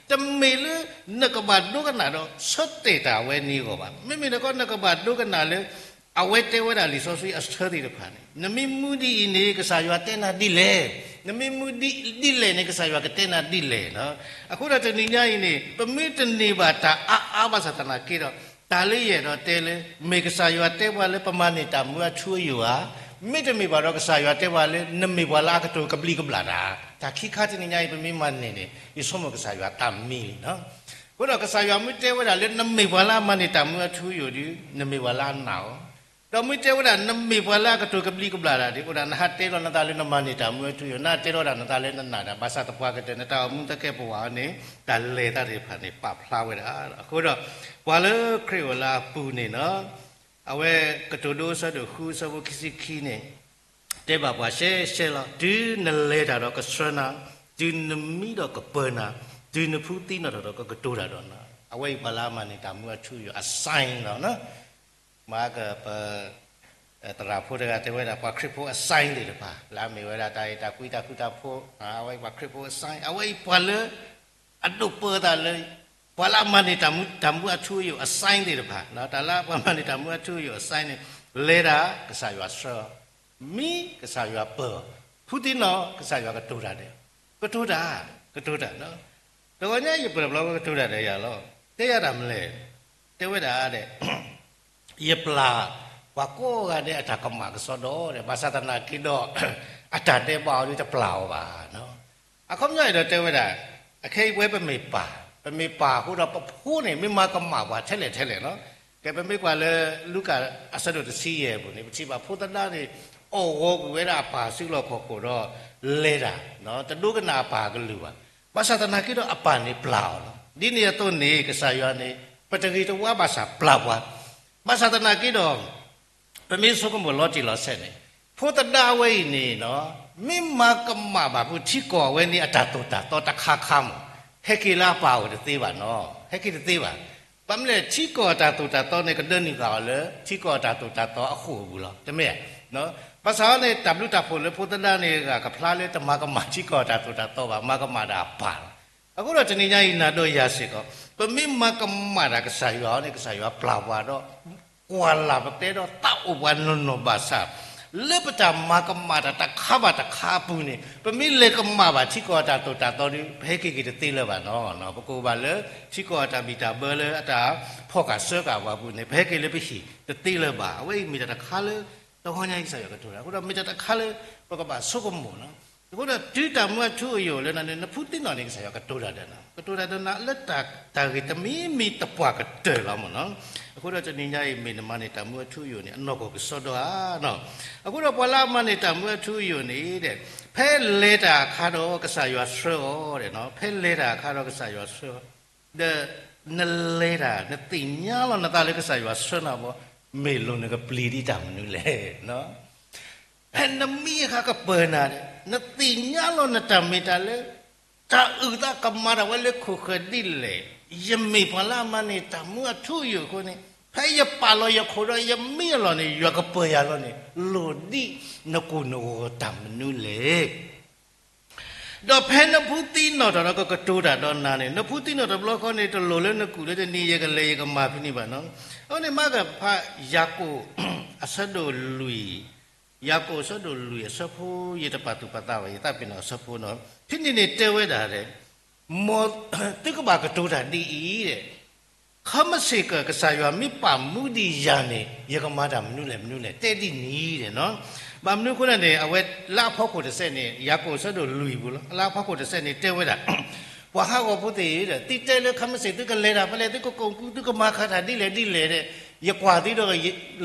တမ့ၢ်လၢနကဘၣ်ဒိကနၣ်ဒီးဆၢတဲာ်တၢ်ဝဲန့ၣ်အဂီၢ်ဘၣ်. မ့မ့ၢ်တခီ နကဘၣ်ဒိကနၣ်လၢ အဝဲတဲဝဲဒၣ်လံာ်စီဆှံအဆၢသ့ၣ်တဖၣ်န့ၣ် နမ့ၢ်မူဒ်အံၤန့ၣ် ကစၢ်ယွၤတဲနၤဒ်လဲၣ်, နမ့ၢ်မူဒ်လဲၣ်န့ၣ် ကစၢ်ယွၤကတဲနၤဒ်လဲၣ်. အဃိဒီးတနံၤညါအံၤန့ၣ် ပမ့ၢ်တန့ၢ်ဘၣ်တၢ်အါအါဘၣ်ဆၣ်သနာ်က့ဒီး တၢ်လၢယအဲၣ်ဒိးတဲလၢ မ့ၢ်ကစၢ်ယွၤတဲပှၤလၢပမၤန့ၢ်တၢ်မူအထူအယိာ်ဧါ, မ့တမ့ၢ်ဘၣ်ဒီးကစၢ်ယွၤတဲပှၤလၢ နမ့ၢ်ပှၤလၢအကတိၤကဘျံးကဘျၣ်တၢ်, တၢ်ခံခါတနံၤညါအံၤ ပမ့ၢ်မၤန့ၢ်န့ၣ် ယဆိကမိၣ်ကစၢ်ယွၤတၢ်မံလံ. အဃိဒီးကစၢ်ယွၤမ့ၢ်တဲဝဲဒၣ်လၢ နမ့ၢ်ပှၤလၢအမၤန့ၢ်တၢ်မူအထူအယိာ်ဒီး နမ့ၢ်ပှၤလၢအနာ်အီၤ, ဒီးမ့ၢ်တဲဝဲဒၣ် နမ့ၢ်ပှၤလၢအကတိၤကဘျံးကဘျၣ်တၢ်ဒီး အိၣ်ဒၣ်နဟးတဲလီၤနသးလၢနမၤန့ၢ်တၢ်မူအထူအယိာ်, နဟးတဲလီၤဒၣ်နသးလၢနနာ်တၢ်, ဘၣ်ဆၣ်သပှၢ်ကတၢၢ် နတၢ်အိၣ်မူတၢ်ကဲပဝးအီၤန့ၣ် တၢ်လဲၤတၢ်သ့ၣ်တဖၣ်န့ၣ် ပာ်ဖျါဝဲဒၣ်. အဃိဒီး ပှၤလၢခရံာ်အိၣ်လၢအပူၤန့ၣ်လီၤ. အဝဲကတိၤဒိအဆၢဒိၣ်ဃုအဆၢဖိခံဆံခံန့ၣ် တဲဘၣ်ပှၤရှဲရှဲလီၤ. တုၤနလဲၤတၢ်ဒီးကဆှၢနၤ, တုၤနမံဒီးကပၢၤနၤ, တုၤနဖုသံနီၣ်ထီၣ်ဒီးကကတိၤတၢ်ဒီးနၤ, အဝဲအံၤပှၤလၢအမၤန့ၢ်တၢ်မူအထူအယိာ်အ sign လီၤ. မ့ၢ်ကပ သရၣ်ဖိတဂၤတဲဝဲဒၣ် ပှၤခရံာ်ဖိအ sign သ့ၣ်တဖၣ် လၢအမ့ၢ်ဝဲဒၣ်တၢ်အဲၣ်တၢ်ကွံတၢ်ဃူတၢ်ဖိး, အဝဲပှၤခရံာ်ဖိအ sign, အဝဲအံၤပှၤလၢ အဒိးပၢသးလၢ ပှၤလၢအမၤန့ၢ်တၢ်မူအထူအယိာ်အ sign သ့ၣ်တဖၣ်, တၢ်လၢပှၤမၤန့ၢ်တၢ်မူအထူအယိာ်အ sign န့ၣ် လဲၤတၢ် ကစၢ်ယွၤဆှၢ, မံ ကစၢ်ယွၤပၢၤ, ဖုသံနီၣ် ကစၢ်ယွၤကတိၤတၢ်ဒီး, ကတိၤတၢ်, ကတိၤတၢ်, တဂီၤညါအံၤယပၢၤတဘျီဝဲကတိၤတၢ်ဒီးယၤလီၤ. တဲယၤတၢ်မနုၤလဲၣ်, တဲဝဲဒၣ်ဒီး ယပျၢ်ပှၤကိးဂၤဒဲးအတၢ်ကမၣ်ကစီဒီဒီး ဘၣ်ဆၣ်သနာ်က့ဒီး အတၢ်ဒဲးဘးအီၤဒီးတပျၢ်အီၤဘၣ်. အခီပညီအံၤဒီးတဲဝဲဒၣ်, အခဲအံၤပဝဲပမ့ၢ်ပၢ်, ပမ့ၢ်ပၢ်အဃိဒီးပဖိန့ၣ် မ့ၢ်မၤကမၣ်ပှၤထဲလဲၣ်ထဲလဲၣ်လီၤ. ကဲပမ့ၢ်ကွၢ်လၢလူၤကၣ်အဆၢဒိၣ်တဆံယဲၢ်အပူၤန့ၣ် ပထံၣ်ဘၣ်ဖိသဒါန့ၣ် အီၣ်ဂီၤကွံာ်ဝဲဒၣ်အပၢ်ဆူလီၢ်ခီၣ်ခိၣ်ဒီး လဲၤတၢ်, တဒိကနၣ်အပၢ်အကလုၢ်ဘၣ်. ဘၣ်ဆၣ်သနာ်က့ဒီးအပၢ်န့ၣ်ပျၢ်အီၤလီၤ. ဒ်န့ၣ်အသိးန့ၣ် ကစၢ်ယွၤန့ၣ် ပတဂ့ၤတဝါဘၣ်ဆၣ်ပျၢ်ပှၤ, ဘၣ်ဆၣ်သနာ်က့ဒီး ပမ့ၢ်ဆိကမိၣ်လီၤတံၢ်လီၤဆဲးန့ၣ် ဖိသဒါဝဲအံၤန့ၣ် မ့ၢ်မၤကမၣ်ဘၣ်ဖုထံကီၢ်အဝဲန့ၣ်အတၢ်သိၣ်တၢ်သီတခါခါမး ဟဲက့ၤလၢအပၢ်အအိၣ်တသ့ဘၣ်နီၤ, ဟဲက့ၤတသ့ဘၣ်. ဘၣ်မနုၤလဲၣ် ထံကီၢ်အတၢ်သိၣ်တၢ်သီန့ၣ် ကဒၢနုာ်ဃာ်အီၤလၢ ထံကီၢ်အတၢ်သိၣ်တၢ်သီအဃိာ်အပူၤလီၤ. တမ့ၢ်ဧါ. ဘၣ်ဆၣ်အီၤန့ၣ် တၢ်ဘျုးတၢ်ဖှိၣ်လၢဖိသဒါန့ၣ် ဂၤကဖျါလၢတမၤကမၣ်ထံကီၢ်အတၢ်သိၣ်တၢ်သီဘၣ်, မၤကမၣ်ဒၣ်အပၢ်လီၤ. အဃိဒီးတနံၤညါအံၤ နၤဒီးယၤစ့ၢ်ကီး ပမ့ၢ်မၤကမၣ်တၢ်ကစၢ်ယွၤအီၤန့ၣ် ကစၢ်ယွၤပျၢ်ပှၤဒီး ကွၢ်လၢ်ပတဲဒီးသးအိၣ်ပှၤနီၢ်နီၢ်ဘၣ်ဆၣ် လၢပတၢ်မၤကမၣ်တၢ်တခါဘၣ်တခါအပူၤန့ၣ် ပမ့ၢ်လဲၤကမၣ်ဘၣ်ထံကီၢ်အတၢ်သိၣ်တၢ်သီဒီး ပဟဲက့ၤက့ၤတသ့လၢၤဘၣ်နီၤ. ပကအိၣ်ဘၣ်လၢ ထံကီၢ်အတၢ်ဘံၣ်တၢ်ဘၢလၢအတၢ်ဖီၣ်ဃာ်စၢဃာ်ပှၤအပူၤန့ၣ် ပဟဲက့ၤလၢပဟံၣ်တသ့လၢၤဘၣ်. အဝဲအံၤမ့ၢ်တၢ်တခါလၢ တဂီၤညါအံၤကစၢ်ယွၤကတိၤတၢ် အဃိဒီးမ့ၢ်တၢ်တခါလၢ ပကဘၣ်ဆိကမိၣ်နီၤ. အဃိဒီးတုၤတၢ်မူအထူအယိာ်လၢနၤန့ၣ် နဖုသံနီၣ်န့ၣ် ကစၢ်ယွၤကတိၤတၢ်ဒီးနၤ, ကတိၤတၢ်ဒီးနၤလၢတၢ်ဂ့ၢ်တမံၤမံၤသပှၢ်ကတၢၢ်လီၤမ့ၢ်နီၤ. အဃိဒီးတနံၤညါအံၤ မ့ၢ်နမၤန့ၢ်တၢ်မူအထူအယိာ်န့ၣ် အနီၢ်ကီၢ်ကစီဒီဧါနီၤ. အဃိဒီးပှၤလၢအမၤန့ၢ်တၢ်မူအထူအယိာ်န့ၣ်ဒီး ဖဲလဲၤတၢ်အခါဒီးကစၢ်ယွၤဆှၢအီၤဒီးနီၤ, ဖဲလဲၤတၢ်အခါဒီးကစၢ်ယွၤဆှၢအီၤ ဒီးနလဲၤတၢ် နသ့ၣ်ညါလီၤနသးလၢကစၢ်ယွၤဆှၢနၤဘၣ်, မ့ၢ်လိၣ်နကပျံၤဒ်တၢ်မနုၤလဲၣ်. ဖဲနမံအခါကပၢၤနၤဒီး နသ့ၣ်ညါလီၤနတၢ်မ့ၢ်တၢ်လၢ တၢ်အုၣ်သးကမၤတၢ်ဝဲလၢခိၣ်ဃၢၤဒ်လဲၣ်, ယမ့ၢ်ပှၤလၢအမၤန့ၢ်တၢ်မူအထူအယိာ်အဃိန့ၣ်, ဖဲယပာ်လီၤယခိၣ်ဒီးယမံအလီၢ်န့ၣ် ယွၤကပၢၤယၤလီၤန့ၣ် လိၣ်ဒ်နကိၢ်နဂီၤတၢ်မနုၤလဲၣ်. ဒီးဖဲနဖုသံနီၣ်ထီၣ်ဒီးကကတိၤတၢ်ဒီးနၤန့ၣ်, နဖုသံနီၣ်ထီၣ်တဘျီဃီန့ၣ် တလိၣ်လၢနကူၣ်လၢတနံၤ ယကလဲၤယကမၤဖဲန့ၣ်ဘၣ်နီၤ. အဃိန့ၣ် မၤကဖး ယၤကိာ် အဆၢဒိၣ်လွံၢ်, ယၤကိာ်အဆၢဒိၣ်လွံၢ်အဆၢဖိ ယတပာ်သူၣ်ပာ်သးဘၣ် ယသးပ့ၤနီၣ်အဆၢဖိနီၤ. ဖဲန့ၣ်န့ၣ်တဲဝဲဒၣ်ဒီး မ်သုကဘၣ်ကတိၤတၢ်ဒ်အံၤဒီး ခီမ့ၢ်စ့ၢ်ကီး ကစၢ်ယွၤမ့ၢ်ပာ်မူဒံးယၤန့ၣ် ယကမၤတၢ်မနုၤလဲၣ်မနုၤလဲၣ် တဲဒ်န့ၣ်ဒီးနီၤ. ဘၣ်မနုၤအဃိလဲၣ်န့ၣ် အဝဲလၢအဖီခိၣ်တစဲးန့ၣ် ယၤကိာ်အဆၢဒိၣ်လွံၢ်ပူၤလီၤ. လၢအဖီခိၣ်တစဲးန့ၣ်တဲဝဲဒၣ် ပှၤဟးဂီၤဖိသ့ၣ်ဧၢ, သုတဲလၢခီမ့ၢ်စ့ၢ် သုကလဲၤတၢ်ဖဲလဲၣ်, သုကကိးကူ သုကမၤဃာ်တၢ်ဒ်လဲၣ်ဒ်လဲၣ်ဒီး ယကွၢ်သုဒီး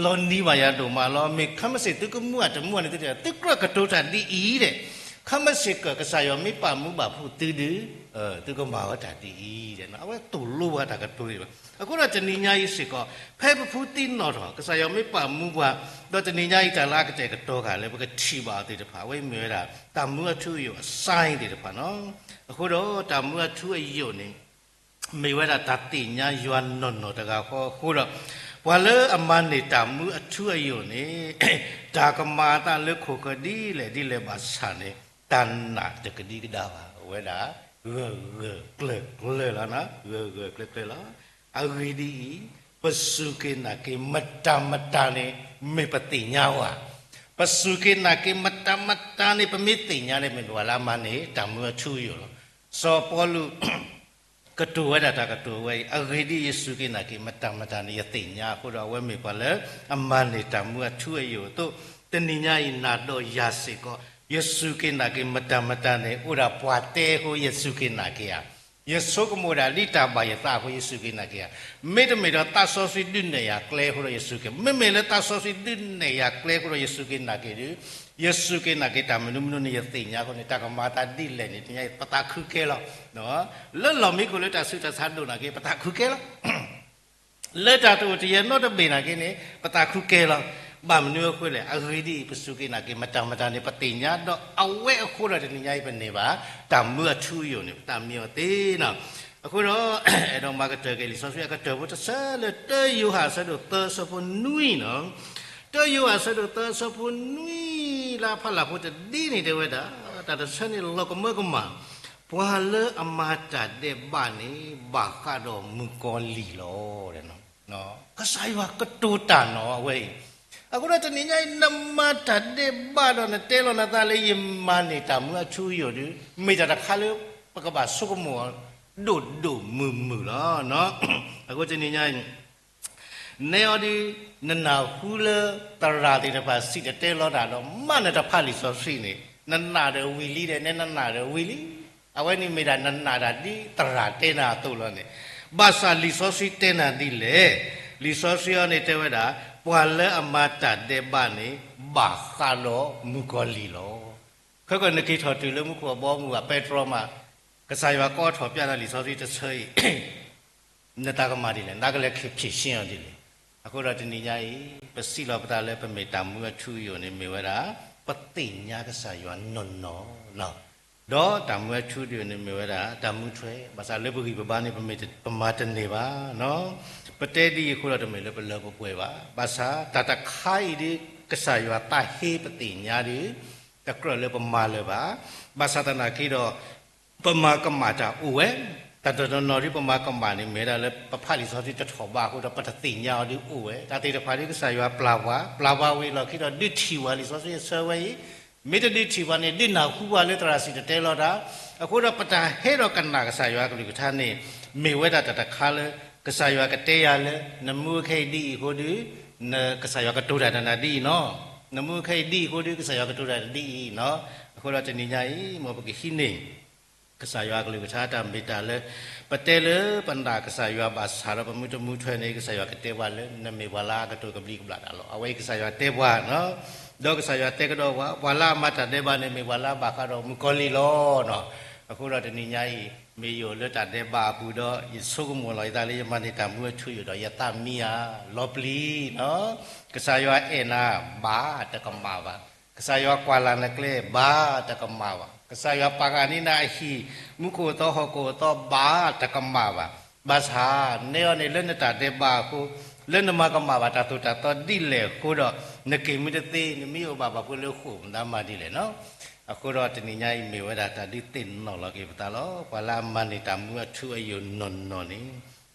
လီၤနံၤဘၣ်ယၤဒိၣ်မးလီၤ. မ့ၢ်ခီမ့ၢ်စ့ၢ် သုကမူအတမူန့ၣ် သုတဲ သုကြၢးကတိၤတၢ်ဒ်အံၤဒီး ခီမ့ၢ်စ့ၢ်ကီး ကစၢ်ယွၤမ့ၢ်ပာ်မူဘၣ်ဖုးသုဒီး သုကမၤဝဲတၢ်ဒ်အံၤဒီး အဝဲသိၣ်လိပှၤတၢ်ကတိၤဒံးဘၣ်. အဃိဒီးတနံၤညါအံၤစ့ၢ်ကီး ဖဲပဖုသံနီၣ်ထီၣ် ကစၢ်ယွၤမ့ၢ်ပာ်မူပှၤ ဒီးတနံၤညါအံၤတၢ်လၢအကတဲာ်ကတီၤဃာ်လၢပကထံၣ်ဘၣ်အီၤသ့ၣ်တဖၣ် အဝဲမ့ၢ်ဝဲဒၣ် တၢ်မူအထူအယိာ်အ sign သ့ၣ်တဖၣ်နီၤ. အဃိဒီးတၢ်မူအထူအယိာ်န့ၣ် မ့ၢ်ဝဲဒၣ်တၢ်သ့ၣ်ညါယွၤနီၢ်နီၢ်တဂၤဃီအဃိဒီး ပှၤလၢအမၤန့ၢ်တၢ်မူအထူအယိာ်န့ၣ် တၢ်ကမၤအသးလၢခိၣ်ဃၢၤဒ်လဲၣ်ဒ်လဲၣ်ဘၣ်ဆၣ်န့ၣ် တၢ်နာ်တကဒံကဒါဘၣ် အဝဲဒၣ် ဂၢၢ်ဂၢၢ်ကျၢၤကျၢၤလီၤ. ဂၢၢ်ဂၢၢ်ကျၢၤကျၢၤလီၤ. အဂ့ၢ်ဒ်အံၤ, ပစူၢ်က့ၤနာ်က့ၤမတၤမတၤန့ၣ် မ့ၢ်ပသ့ၣ်ညါဝဲ, ပစူၢ်က့ၤနာ်က့ၤမတၤမတၤန့ၣ် ပမ့ၢ်သ့ၣ်ညါန့ၣ် မ့ၢ်ပှၤလၢအမၤန့ၢ်တၢ်မူအထူအယိာ်လီၤ. စီၤပီလူး ကတိၤဝဲဒၣ်တၢ်ကတိၤဝဲအံၤ အဂ့ၢ်ဒ်အံၤ, ယစူၢ်က့ၤနာ်က့ၤမတၤမတၤန့ၣ် ယသ့ၣ်ညါအဃိဒီး အဝဲမ့ၢ်ပှၤလၢအမၤန့ၢ်တၢ်မူအထူအယိာ်အသိး, တနံၤညါအံၤ နၤဒီးယၤစ့ၢ်ကီး ယစူၢ်က့ၤနာ်က့ၤမတၤမတၤန့ၣ် အိၣ်ဒၣ်ပှၤတဲအဃိ ယစူၢ်က့ၤနာ်က့ၤဧါ. ယဆိကမိၣ်ဒၣ်ဒ်တၢ်ဘၣ်ယသးအဃိ ယစူၢ်က့ၤနာ်က့ၤဧါ. မ့တမ့ၢ်ဒီးသးစီဆှံဒုးနဲၣ်ယၤကျဲအဃိဒီး ယစူၢ်က့ၤ, မ့မ့ၢ်လၢသးစီဆှံဒုးနဲၣ်ယၤကျဲအဃိဒီး ယစူၢ်က့ၤနာ်က့ၤဒီး ယစူၢ်က့ၤနာ်က့ၤတၢ်မနုၤမနုၤန့ၣ် ယသ့ၣ်ညါအဃိန့ၣ် တၢ်ကမၤသးဒ်လဲၣ်န့ၣ် တနံၤညါအံၤ ပသးခုကဲလီၤ. လၢလီၢ်မံခိၣ်လၢတၢ်ဆူးတၢ်ဆါဒိၣ်နာ်က့ ပသးခုကဲလီၤ. လၢတၢ်တအိၣ်တယၢၤနီတဘ့ၣ်နာ်က့န့ၣ် ပသးခုကဲလီၤ. ဘၣ်မနုၤအဃိလဲၣ်, အဂ့ၢ်ဒ်အံၤ, ပစူၢ်က့ၤနာ်က့ၤမတၤမတၤန့ၣ် ပသ့ၣ်ညါဒီး အဝဲအဃိဒီးတနံၤညါအံၤ ပန့ၢ်ဘၣ် တၢ်မူအထူအယိာ်န့ၣ် ပသးမံအီၤသ့နီၤ. အဃိဒီး အဲၣ်ဒိးမၤကတၢၢ်က့ၤလံာ်စီဆှံအကတၢၢ်ဖိတဆၢလၢ တၢယိၤဟၣ်အဆၢဒိၣ်သၢအဆၢဖိနွံနီၤ. တၢယိၤဟၣ်အဆၢဒိၣ်သၢအဆၢဖိနွံ လၢအဖးလၢ်ဖိတဒ်န့ၣ်တဲဝဲဒၣ်, တၢ်တဆၢန့ၣ်လီၤကမၢကမၣ်, ပှၤလၢအမၤတၢ်ဒဲးဘးန့ၣ် ဘၣ်ဃးဒီးမုၣ်ကီၤလံၢ်လီၤ. ကစၢ်ယွၤကတိၤတၢ်နီၤအဝဲအံၤ. အဃိဒီးတနံၤညါအံၤ နမၤတၢ်ဒဲးဘးဒီး နတဲလီၤနသးလၢယမၤန့ၢ်တၢ်မူအထူအယိာ်ဒီး မ့ၢ်တၢ်တခါလၢ ပကဘၣ်ဆိကမိၣ်အီၤ ဒိၣ်ဒိၣ်မုၢ်မုၢ်လီၤ. အဃိတနံၤညါအံၤ နဲအီၤဒီး နနၢ်ဟူလၢသရၣ်သ့ၣ်တဖၣ်စံၣ်တဲၤတဲလီၤတၢ်ဒီး မ့ၢ်နတဖးလံာ်စီဆှံန့ၣ် နနာ်ဒီးဝံၤလံဒီး နနာ်ဒီးဝံၤလံ. အဝဲန့ၣ်မ့ၢ်ဒၣ်နနာ်တၢ်ဒ်သရၣ်တဲနၤအသိးလီၤန့ၣ်. ဘၣ်ဆၣ်လံာ်စီဆှံတဲနၤဒ်လဲၣ်. လံာ်စီဆှံအံၤန့ၣ်တဲဝဲဒၣ် ပှၤလၢအမၤတၢ်ဒဲးဘးန့ၣ် ဘၣ်ဃးဒီးမုၣ်ကီၤလံၢ်လီၤ. ခဲကနံၣ်နက့ၤထီၣ်တုၤလၢမူခိၣ်အဘီအမုၢ်ဘၣ် ပဲတြီမး ကစၢ်ယွၤကိးထီၣ်ပျဲနၤလံာ်စီဆှံတဆၢအံၤ နတၢ်ကမၤဒ်လဲၣ်, နကလဲၤခံဖြေရှင်းအီၤဒ်လဲၣ်. အဃိဒီးတနံၤညါအံၤ ပစံးလီၤပသးလၢပမ့ၢ်တၢ်မူအထူအယိာ်န့ၣ်မ့ၢ်ဝဲဒၣ် ပသ့ၣ်ညါကစၢ်ယွၤနီၢ်နီၢ်လီၤ. ဒီးတၢ်မူအထူအယိာ်န့ၣ်မ့ၢ်ဝဲဒၣ် တၢ်မူထွဲ ဘၣ်ဆၣ်လၢပဂံၢ်ပဘါန့ၣ် ပမၤတန့ၢ်ဘၣ်. ပတဲဒ်အံၤအဃိဒီးတမ့ၢ်လၢပလၢပပှဲၤဘၣ်. ဘၣ်ဆၣ်တၢ်တခါအံၤဒ် ကစၢ်ယွၤသးဟ့ပသ့ၣ်ညါဒီး တကြၢးလၢပမၤလၢၤဘၣ်. ဘၣ်ဆၣ်သနာ်က့ဒီး ပမၤကမၣ်တၢ်အိၣ်ဝဲ, တၢ်တနီၤနီၤဒ်ပမၤကမၣ်န့ၣ် မ့ၢ်ဝဲဒၣ်လၢပဖးလံာ်စီဆှံတထီၣ်ဘးအဃိဒီး ပတသ့ၣ်ညါအီၤဒ်အိၣ်ဝဲ. တၢ်သ့ၣ်တဖၣ်ဒ်ကစၢ်ယွၤပျၢ်ပှၤ, ပျၢ်ပှၤဝံၤအလီၢ်ခံဒီးဒုးထံၣ်ပှၤလံာ်စီဆှံအဆၢဝဲအံၤ, မ့ၢ်တဒုးထံၣ်ပှၤန့ၣ် ဒုးနၢ်ဟူပှၤလၢသရၣ်စံၣ်တဲၤတဲလီၤတၢ်, အဃိဒီးပတၢ်ဟဲဒီးကနၣ်ကစၢ်ယွၤအကလုၢ်ကထါန့ၣ် မ့ၢ်ဝဲဒၣ်တၢ်တခါလၢ ကစၢ်ယွၤကတဲယၤလၢ နမူခဲအံၤဒ်အံၤအဃိဒီး ကစၢ်ယွၤကတိၤတၢ်နၤဒ်အံၤနီၤ, နမူခဲအံၤဒ်အံၤအဃိဒီး ကစၢ်ယွၤကတိၤတၢ်နၤဒ်အံၤနီၤ. အဃိဒီးတနံၤညါအံၤ မ်ပကဟံးန့ၢ် ကစၢ်ယွၤအကလုၢ်ကထါတၢ်မ့ၢ်တၢ်လၢ ပတဲလၢပနာ်ကစၢ်ယွၤဘၣ်ဆၣ်ဒီး ပမူတမူထွဲန့ၣ် ကစၢ်ယွၤကတဲပှၤလၢ နမ့ၢ်ပှၤလၢအကတိၤကဘျံးကဘျၣ်တၢ်လီၤ. အဝဲအံၤကစၢ်ယွၤတဲပှၤနီၤ, ဒီးကစၢ်ယွၤတဲကဒီးပှၤ, ပှၤလၢအမၤတၢ်ဒဲးဘးန့ၣ် မ့ၢ်ပှၤလၢအဘၣ်ဃးဒီးမုၣ်ကီၤလံၢ်လီၤနီၤ. အဃိဒီးတနံၤညါအံၤ မ့ၢ်ယအိၣ်လၢတၢ်ဒဲးဘးအပူၤဒီး ယဆိကမိၣ်လီၤယသးလၢယမၤန့ၢ်တၢ်မူအထူအယိာ် ဒီးယသးမံယၤ လီၤပျံၤနီၤ. ကစၢ်ယွၤအဲၣ်နၤ ဘၣ်တကမၣ်ဘၣ်. ကစၢ်ယွၤကွၢ်လၢ်နကျဲ ဘၣ်တကမၣ်ဘၣ်. ကစၢ်ယွၤပာ်ဃာ်န့ၢ်နၤအဟံၣ် မူခိၣ်အသီဟီၣ်ခိၣ်အသီဘၣ်တကမၣ်ဘၣ်. ဘၣ်ဆၣ် နဲအီၤန့ၣ်လၢနတၢ်ဒဲးဘးအဃိ, လၢနမၤကမၣ်ဘၣ်တၢ်သိၣ်တၢ်သီဒ်လဲၣ်အဃိဒီး နက့ၤမုၢ်တသ့ နမ့ၢ်အိၣ်ဘၣ်ဘၣ်ဖဲလၢဃိာ် မတၤမၤဒ်လဲၣ်နီၤ. အဃိဒီးတနံၤညါအံၤမ့ၢ်ဝဲဒၣ်တၢ်ဒုးသ့ၣ်နီၣ်လီၤက့ၤပသးလီၤ. ပှၤလၢအမၤန့ၢ်တၢ်မူအထူအယိာ်နီၢ်နီၢ်န့ၣ်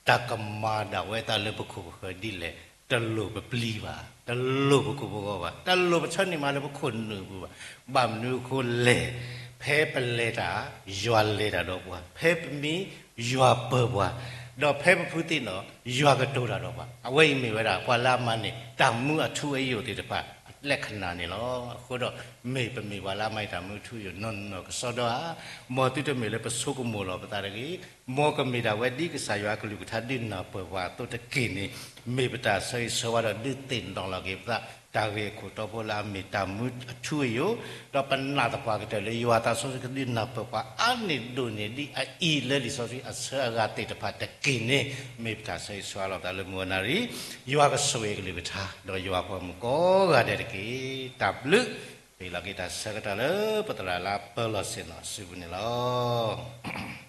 တၢ်ကမၤဒၣ်ဝဲသးလၢပခိၣ်ပဃၢၤဒ်လဲၣ်, တလိၣ်ပပျံၤဘၣ်, တလိၣ်ပကိၢ်ပဂီၤဘၣ်, တလိၣ်ပဆၢန့ၢ်မၤလၢပခိၣ်နူာ်ပူၤဘၣ်. ဘၣ်မနုၤအဃိလဲၣ်, ဖဲပလဲၤတၢ် ယွၤလဲၤတၢ်ဒီးပှၤ, ဖဲပမံ ယွၤပၢၤပှၤ, ဒီးဖဲပဖုသ့ၣ်နီၣ် ယွၤကတိၤတၢ်ဒီးပှၤ. အဝဲအံၤမ့ၢ်ဝဲဒၣ် ပှၤလၢအမၤန့ၢ်တၢ်မူအထူအယိာ်သ့ၣ်တဖၣ် လက္ခဏာန့ၣ်လီၤ. အဃိဒီး မ့ၢ်ပမ့ၢ်ပှၤလၢအမၤန့ၢ်တၢ်မူအထူအယိာ်နီၢ်နီၢ်ကစီဒီဧါ, မ်သုတမ့ၢ်လၢပဆိကမိၣ်လီၤပသးတဂ့ၤ, မ်ကမ့ၢ်ဒၣ်ဝဲဒ်ကစၢ်ယွၤအကလုၢ်ကထါဒုးနၢ်ပၢၢ်ပှၤအသိးတက့ၢ်န့ၣ်, မ့ၢ်ပတၢ်ဆၢဂ့ၤဆၢဝါဒီးဒုးသ့ၣ်နီၣ်လီၤက့ၤပသး တၢ်ဂ့ၢ်အခိၣ်တီဖိလၢအမ့ၢ်တၢ်မူအထူအယိာ်, ဒီးပနာ်သပှၢ်ကတၢၢ်လၢယွၤသးစီဆှံကဒုးနၢ်ပၢၢ်ပှၤအါန့ၢ်ဒိၣ်န့ၢ်ဒ်အအံၤလၢလံာ်စီဆှံအဆၢအဂၤသ့ၣ်တဖၣ်တက့ၢ်န့ၣ်, မ့ၢ်ပတၢ်ဆၢဂ့ၤဆၢဝါလီၤပသးလၢမုၢ်ဂီၤနၣ်ရံၣ်, ယွၤကဆိၣ်ဂ့ၤအကလုၢ်ကထါ, ဒီးယွၤပှၤမုၣ်ကိးဂၤဒဲးတက့ၢ်. တၢ်ဘျုး, ပဟ့ၣ်လီၤက့ၤတၢ်ဆၢကတီၢ်လၢပသရၣ်လၢပၢလီၢ်ဆ့ၣ်နီၤစုပူၤန့ၣ်လီၤ.